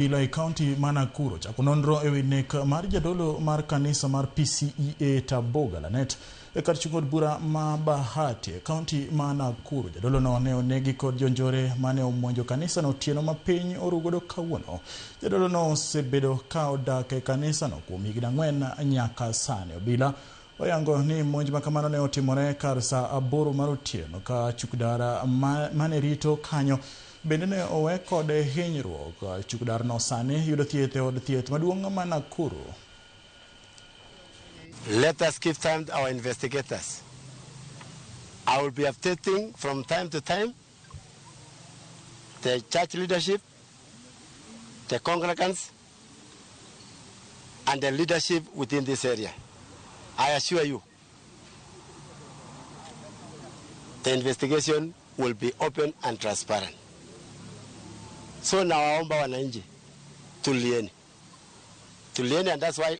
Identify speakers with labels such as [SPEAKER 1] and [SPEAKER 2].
[SPEAKER 1] Obila e kaunti ma Nakuru ochako nonro ewi nek mar jadolo mar kanisa mar PCEA Taboga Lanet e kar chung' od bura ma Bahati e kaunti ma Nakuru. Jadolo no ne onegi kod jonjore mane omonjo kanisano otieno ma piny orugodo kawuono. Jadolo no osebedo ka odak e kanisano kuom higni 4 nyaka sani. Obila oyango ni monj makamano ne otimore kar saa 8 mar otieno ka chukdara mane rito kanyo bende ne owe kod hinyruok. Chukdar no sani yudo thieth e od thieth maduong' ma Nakuru.
[SPEAKER 2] Let us give time to our investigators. I will be updating from time to time the church leadership, the congregants, and the leadership within this area. I assure you, the investigation will be open and transparent. So nawaomba wananchi, tulieni. Tulieni, and that's why